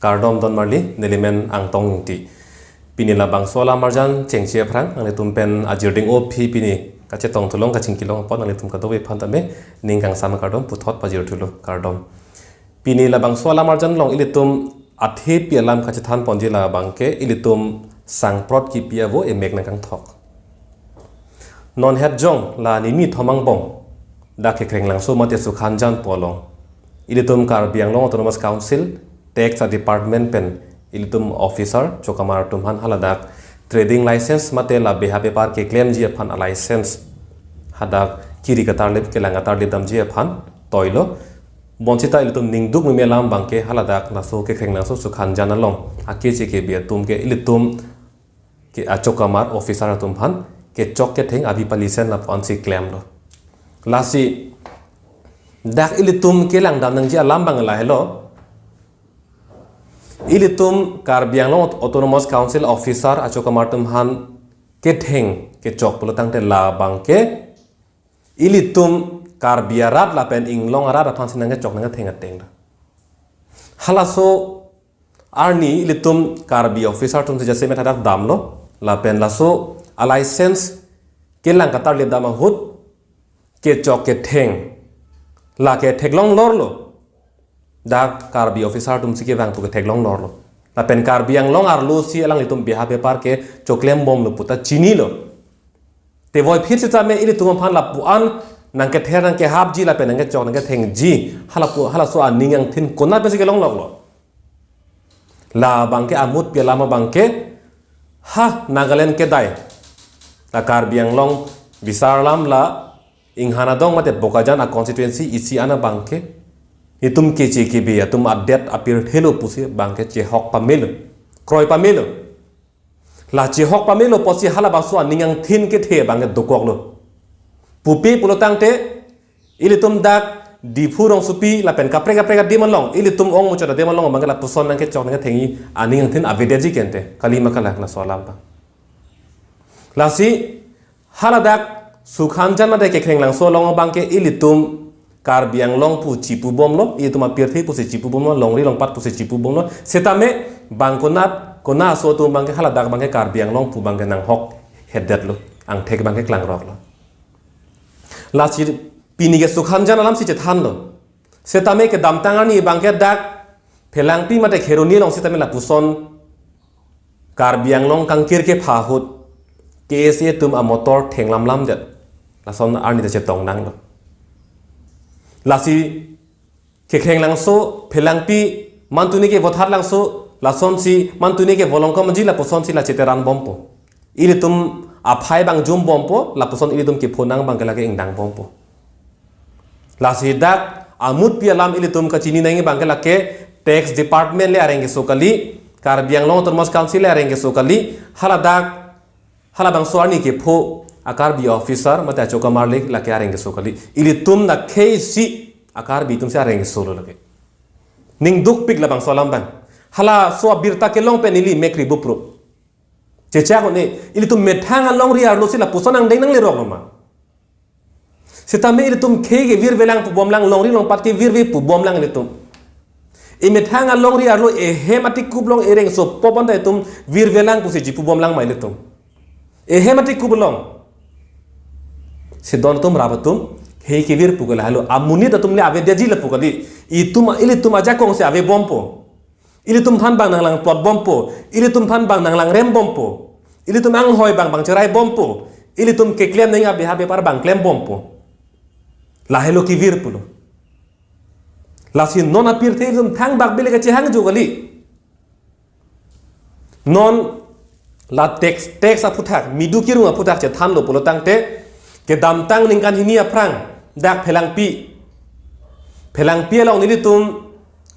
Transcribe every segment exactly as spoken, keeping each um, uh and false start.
Kardom don marli, nelimen Angtong Ingti. Pini labangso alam arjan chengche aphrang, nanglitum pen ajirding o phi pini kachetong thulong kachingkilong apot nanglitum kadokave aphan tame ning kangsam akardom puthot pajir thulo, kardom. Pini labangso alam arjan along ilitum athepi alam kachethan ponji labangke ilitum sangprot kipi avo emek nangkangthok. Non het jong la nimi thom angbong dak Kekhrenglangso mate Sukhanjan pu along ilitum Karbi Anglong Autonomous Council tax department pen ilitum officer chokamar atum aphan haladak trading license mate la beha bepar keklemji aphan a license hadak kiri katarlip kelang katarlip damji aphan toilo. Bonsita ilitum ningduk meme alam abangke haladak laso Kekhrenglangso Sukhanjan along akeche kebe atum ke ilitum ke achokamar officer atum aphan kechok ketheng avi palisen lapu-ansi klemlo. Lasi dak ilitum kelang dam nangji alam abang lahelo. Ilitum Karbi Anglong Aut-, Autonomous Council officer achokamar atum aphan ketheng kechok pulo tangte labangke ilitum Karbi arat lapen inglong arat aphansi nangkechok nangketheng ateng do. Halaso arni ilitum Karbi officer atumsi jasemet hadak damlo lapen laso a license kelang katarlip dam ahut kechok ketheng lake theklong lorlo. Dak Karbi officer atumsi kevang pu ketheklong lorlo. Lapen Karbi Anglong arlosi alanglitum beha bepar kechoklem bomlo puta chinilo. Te voiphit sitame ilitum aphan lapu-an nangkether nangkehapji lapen nangkechok nangkethengji halapu halaso aning angthin konat pensi kelongloklo. Labangke amutpi alam abangke ha Nagaland kedai la Karbi Anglong bisar alam la Inghan adong mate Bokajan a constituency isi ana abangke itum keche kebe atum adet apirthelo pusi abangke chehok pamelo, kroi pamelo. La chehok pamelo pusi halabangso aning angthin kethe abangke dokoklo. Pupe pulo tangte ilitum dak Diphu rongsopi lapen kaprek kaprek adim along, ilitum ongmuchot adim along abangke lapuson nangkechok nangkethengji aning angthin avedetji kente, kali ma kalang laso alam abang. Lasi haladak Sukhanjan mate Kekhrenglangso along abangke ilitum Karbi Anglong pu chipubomlo, ilitum apirthe pusi chipubomlo, longri longpat pusi chipubomlo. Setame bang konat kona aso atum abangke haladak abangke Karbi Anglong pu abangke nanghok hedetlo, angthek abangke klangroklo. Lasi pini ke Sukhanjan alamsi chethanlo. Setame kedamtang arni abangke dak Phelangpi mate Kheroni along setame lapuson Karbi Anglong kangkir kepha ahut K S A atum amotor thenglamlamdet. Lason arni ta chetong nanglo. Lasi Kekhrenglangso, Phelangpi, mantuni ke Vothatlangso, lasonsi, mantuni ke Volongkomji lapusonsi la cheteran bompo. Ilitum aphai abang jum bompo, lapuson ilitum kepho nang abangke lake ingdang bompo. Lasi dak amutpi alam ilitum kachini nangji abangke lake tax department le areng keso kali, Karbi Anglong Autonomous Council le areng keso kali, haladak halabangso arni kepho a Karbi officer mate achokamar le lake areng keso kali. Ilitum na khei si a Karbi atumsi areng kesolo lake. Ning dukpik labangso alam abang. Halaso abirta kelong pen ili mekri bupro. Chechak one, ilitum methang alongri arlosi lapuson angdeng nangleroklo ma. Setame ilitum khei kevirvelang pubomlang, longri longpat kevirve pubomlang ilitum. Emethang alongri arlo ehem atikup along ereng so pop anta itum virvelang pusi chipubomlang ma ilitum. Ehem atikup along. Si don atum rap atum, khei kevir pu ke lahelo, amonit atum le avedetji lapu kali. Itum ilitum ajakongsi avebompo. Ilitum aphan abang nanglang plot bompo, ilitum aphan abang nanglang rem bompo, ilitum anghoi abang abang cherai bompo, ilitum keklem nangji abeha bepar abang klem bompo. Lahelo kevir pulo. Lasi non apirthe ilitum thangbak bile kachehangjo kali. Non la tax, tax aphuthak, midu kirung aphuthak chethanlo pulo tangte, kedamtang ningkan hini aphrang, dak Phelangpi. Phelangpi along nelitum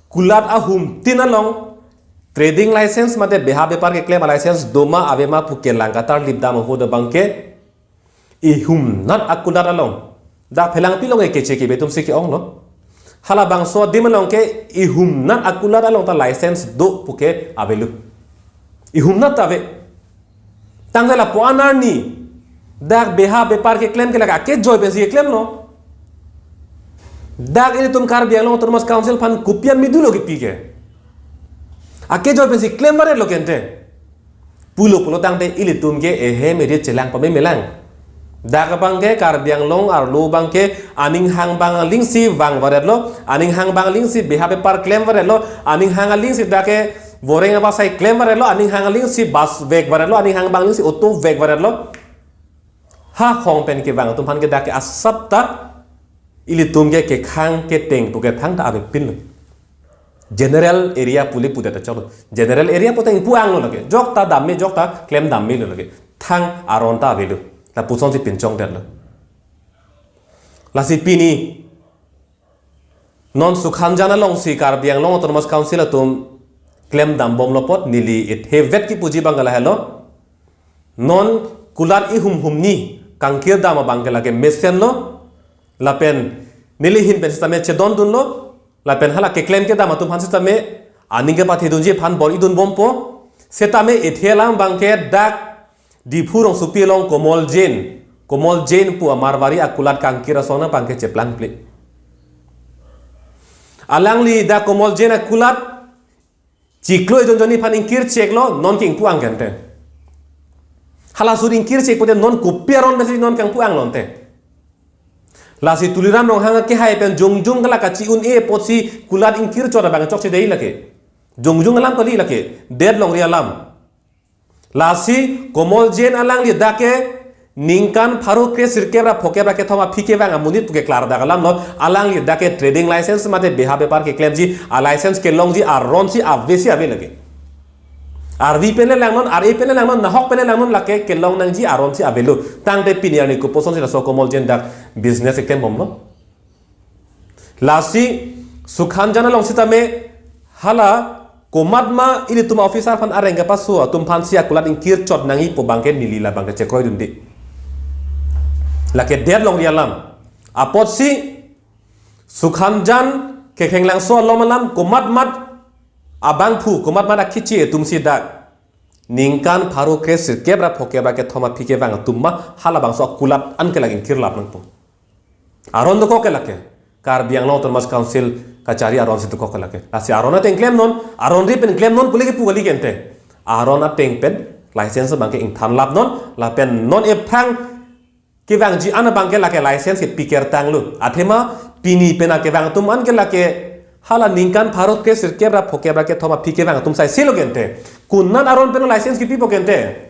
kulat ahum tin along, trading license mate beha bepar keklem a license doma avema pu kelang katarlip dam ahut abangke, ihumnat akulat along. Dak Phelangpi along ekeche kebe atumsi ke-onglo. Halabangso adim along ke ihumnat akulat along ta license do puke avelo. Ihumnat ta ave. Tangte lapu-an arni dak beha bepar keklem ke lake akejoi pensi keklemlo. Dak ilitum Karbi Anglong Autonomous Council aphan kopi amidulo kepi ke. Akejoi pensi klem varetlo kente. Pulo pulo tangte ilitum ke ehem eri chelang pame melang. Dak abang ke Karbi Anglong arlo abang ke aning hang bang alingsi vang varetlo, aning hang bang alingsi beha bepar klem varetlo, aning hang alingsi dak ke voreng abasai klem varetlo, aning hang alingsi bus vek varetlo, aning hang bang alingsi auto vek varetlo. Ha hong pen kevang atum aphan ke dak ke asap ta ilitum ke kekhang keteng pu ke thangta avepinlo. General area pu le pudet ta choklo. General area pu ta ingpu anglo lake. Jok ta dam me, jok ta klem dam melo lake. Thang aron ta avelo. Lapusonsi pinchongdetlo. Lasi pini non Sukhanjan alongsi Karbi Anglong Autonomous Council atum klem dambomlo apot neli ethe vet kipuji abang lahelo. Non kulat ihum humni kangkir dam abang ke lake mesenlo. Lapen neli ahin pen sitame chedondunlo. Lapen hala keklem kedam atum aphan sitame aning kepathedunji aphan bor-idunbompo. Sitame ethe alam abang ke dak Diphu rongsopi along Komol Jain, Komol Jain pu a-Marwari akulat kangkir asong nangpang ke cheplangple. Alangli dak Komol Jain akulat chiklo ejon jonni aphan ingkir cheklo, non ke ingpu ang kente. Halaso ingkir chek pote non kopi aron pensi non kangpu anglonte. Lasi Tuliram Ronghang akehai pen jongjong kala kachi-un-e apotsi kulat ingkir chot abang chokchedei lake. Jongjong alam kali lake, det longri alam. Lasi Komol Jain alangli dak ke ningkan pharo kre sirkep ra phokep ra kethom aphi kevang amonit pu ke klardak alamlo, alangli dak ke trading license mate beha bepar keklemji a-license kelongji aronsi avesi ave lake. Arvi pen le langnon, ar-e pen le langnon, nahok pen le langnon, lake kelong nangji aronsi avelo. Tangte pini arni koposonsi laso Komol Jain dak business keklembomlo. Lasi Sukhanjan along sitame hala komatma ilitum officer aphan areng kepaso atum aphansi akulat ingkir chot nangji pu abang ke neli labang ke chekroidunde. Lake det longri alam. Apotsi Sukhanjan Kekhenglangso along alam komatmat abangphu komatmat akeche atumsi dak ningkan pharo kre sirkep ra phokep ra kethom aphi kevang atum ma halabangso akulat an ke lake ingkir lap nangpo. Aron dokok ke lake. Karbi Anglong Autonomous Council kachari aronsi dokok ke lake. Lasi aron ateng klemnon, aron ri pen klemnon pu le kipu kali kente. Aron ateng pen license abang ke ingthan lapnon, lapen non ephang kevangji an abang ke lake license kepi kertanglo. Athema pini pen akevang atum an ke lake hala ningkan pharo kre sirkep ra phokep ra kethom aphi kevang atum sai selo kente. Konat aron pen license kepipo kente.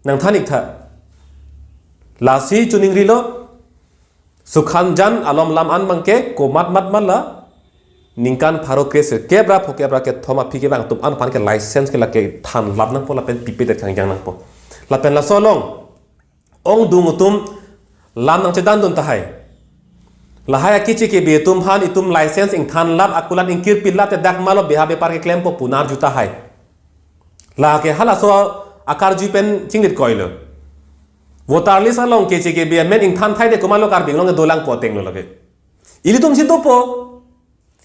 Nangthan-ik tha. Lasi choningrilo Sukhanjan along alam an abang ke komatmat ma la ningkan pharo kre sirkep ra phokep ra kethom aphi kevang atum an aphan ke license ke lake than lap nangpo lapen pipedet kangjang nangpo. Lapen laso along ongdung atum lam nangchedandun tahai. Lahai akeche kebe atum aphan itum license ingthan lap akulat ingkir pin lap te dak malo beha bepar keklempo pu arju tahai. Lake halaso akarju pen chinglit koilo. Voter list along keche kebe amen ingthan thai de komatlo Karbi Anglong ke dolangpo atenglo lake. Ilitumsi dopo.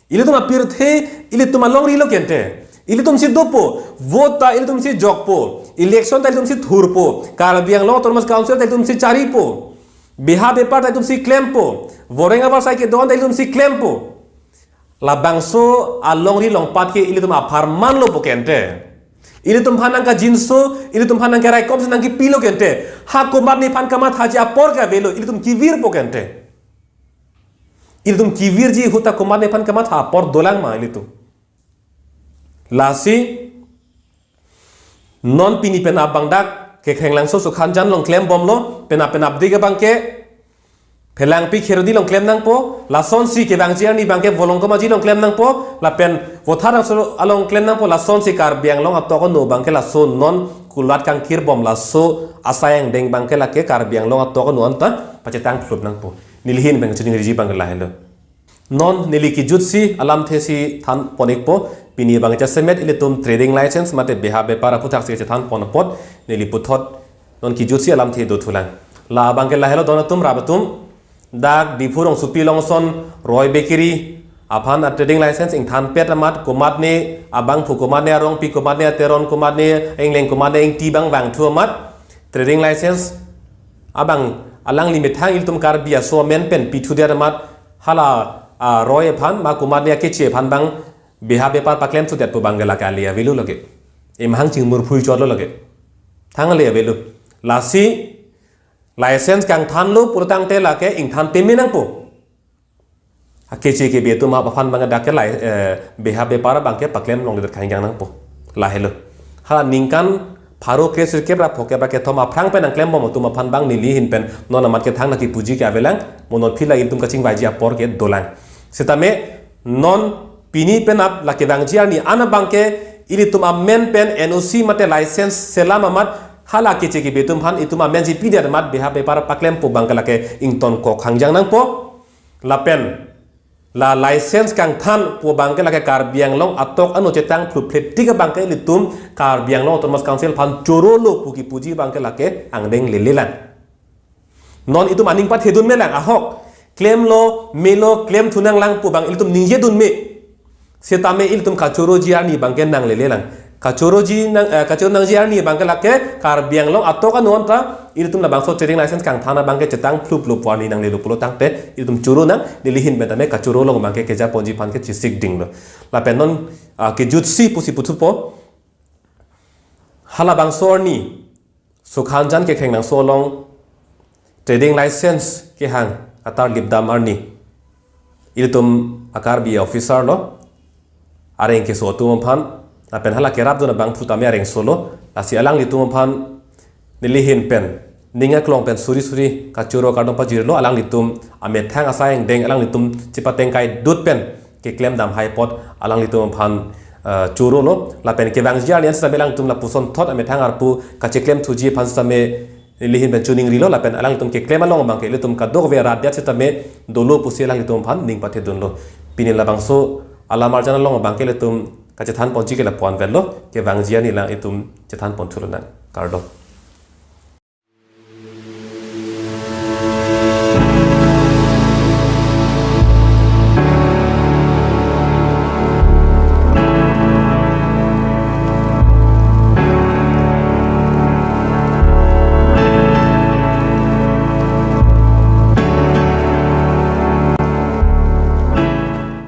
Ilitum apirthe, ilitum alongri lo kente. Ilitumsi dopo, vote ta ilitumsi jokpo, election ta ilitumsi thurpo, Karbi Anglong Autonomous Council ta ilitumsi charipo, beha bepar ta ilitumsi klempo, voreng avarsai kedon ta ilitumsi klempo. Labangso alongri longpat ke ilitum apharman lopo kente. Ilitum aphan nangkajinso, ilitum aphan nangkeraikomsi nangkipilo kente. Ha komatne aphan kamathaji apor ke avelo, ilitum kevirpo kente. Ilitum kevirji ahut ta komatne aphan kamatha apor dolang ma ilitum. Lasi non pini pen abang dak Kekhenglangso Sukhanjan along klembomlo, penap penapdik abang ke Phelangpi Kheroni along klem nangpo, lasonsi kevangji arni abang ke Volongkom Aji along klem nangpo, lapen Vothatrangso along klem nangpo, lasonsi Karbi Anglong atok ano abang ke laso non kulat kangkirbom laso asai angdeng abang ke lake Karbi Anglong atok ano anta pachetang phlup nangpo. Neli ahin pen choningriji abang ke lahelo. Non neli kejutsi alamthe si than pon-ikpo, pini abang jasemet ilitum trading license mate beha bepar aphuthak si chethan pon apot neli puthot non kejutsi alamthe dothulang. La abang ke lahelo don atum rap atum, dak Diphu rongsopi along ason Roy Bakery aphan a-trading license ingthanpet amat komatne abangphu komatne arongpi komatne ateron komatne ingleng komatne ingti abang vangthu amat trading license abang alangli methang ilitum Karbi aso amen pen pithudet amat hala a-Roy aphan ma komatne akeche aphan abang Beha bepar paklem sudet pu abangke lake ale avelo lake. Emahang chingmur phui chotlo lake. Thang ale avelo. Lasi license kangthanlo pulotangte lake ingthan peme nangpo. Akeche kebe atum aphan abangke dak ke lai, eh, beha bepar abangke paklem longledet khangjang nangpo. Lahelo. Hala ningkan pharo kre sirkep ra phokep ra kethom aphrang pen nangklembom atum aphan abang neli ahin pen non amat kethang nangkipuji ke avelang, mo non aphi la ilitum kachingvaiji apor ke dolang. Setame non pini penap lake vangji arni an abangke ilitum amen pen N O C mate license selam amat hala keche kebe atum aphan itum amenji pidet amat beha bepar paklempo abangke lake ingtonkok khangjang nangpo. Lapen la license kangthan pu abangke lake Karbi Anglong atok ano chetang phluphletik abangke ilitum Karbi Anglong Autonomous Council aphan chorolo pu kipuji abangke lake angdeng lelelang. Non itum aning pathedun melang ahok. Klemlo, melo, klemthu nanglang pu abang ilitum ningjedun me. Setame ilitum kachoroji arni abangke nanglelelang. Kachoroji nang, eh, kachoro nangji arni abangke lake Karbi Anglong atok ano anta ilitum labangso trading license kangthan abangke chetang phlup phlup pu arni nanglelo pulotangte ilitum choro nang, neli ahin pen tame kachoro along abangke kejaponji aphan ke chesik dinglo. Lapen non, ah, kejutsi pusi puthupo. Halabangso arni Sukhanjan Kekheng Nangso along trading license kehang atar lipdam arni ilitum a-Karbi officer lo areng keso atum aphan, lapen hala kerapdun abang phu tame areng solo, lasi alanglitum aphan neli ahin pen ning aklong pen suri suri kachoro kardom pajirlo, alanglitum amethang asai angdeng alanglitum chepatengkai dut pen keklem dam hai apot alanglitum aphan, eh, chorolo, lapen kevangji arni an setame alanglitum lapuson thot amethang arpu kacheklemthuji aphan setame neli ahin pen choningrilo, lapen alanglitum keklem along abangke ilitum kadokave rat det setame dolo pusi alanglitum aphan ning pathedunlo. Pini labangso alam arjan along abangke ilitum kachethanponji ke lapu-an avelo, kevangji arni lang itum chethanpon thulonang. Kardom.